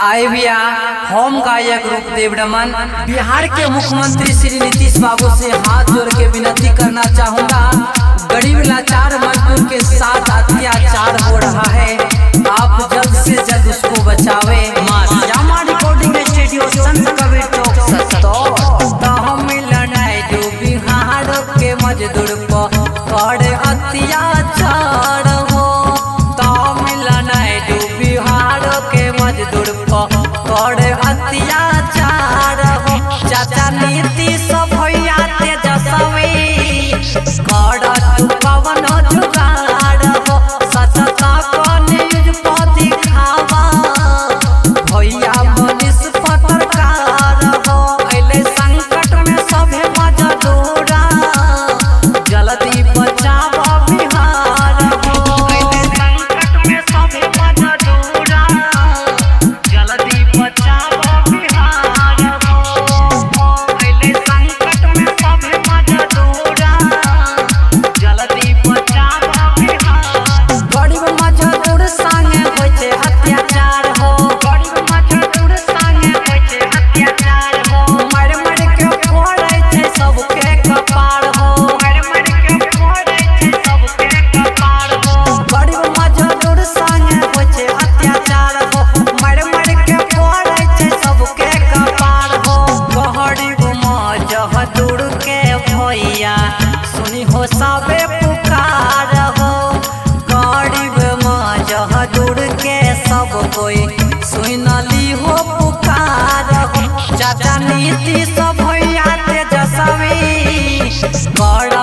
आए भैया हम गायक रूपदेव रमन बिहार के मुख्यमंत्री श्री नीतीश बाबू से हाथ जोड़ के विनती करना चाहूँगा। गरीब लाचार मजदूर के साथ अत्याचार हो रहा है, आप जल्द से जल्द उसको बचावे। माँ श्यामा रिकॉर्डिंग स्टूडियो संत कबीर चौक सत्तौर। बिहार के मजदूर पर अत्याचार हो, तमिलनाडु बिहार के मजदूर पर अत्याचार हो। चाचा नीतीश भैया तेजस्वी कर पवन जुगाड़ हो, सचता को न्यूज पर दिखावा भैया मनीष पत्रकार हो। अइले संकट में सभे मजदूरा जल्दी बचाव बिहार हो। अइले संकट में सभे मजदूरा जल्दी बचाव बिहार हो। अइले संकट में सभे मजदूरा जल्दी बचाव बिहार। गरीब मजदूर संगे होइ छै अत्याचार हो, गरीब मजदूर संगे होइ छै अत्याचार हो। मर मर के फोड़ै छै सबके कपार हो, मर मर के फोड़ै छै सबके कपार हो। गरीब मजदूर संगे होइ छै अत्याचार हो, मर मर के फोड़ै छै सबके कपार हो। गरीब मजदूर के भैया सुनी हो सबे पुकार हो, गरीब मजदूर के सब कोई सुनली हो पुकार हो। चाचा नीतीश भैया तेजस्वी कर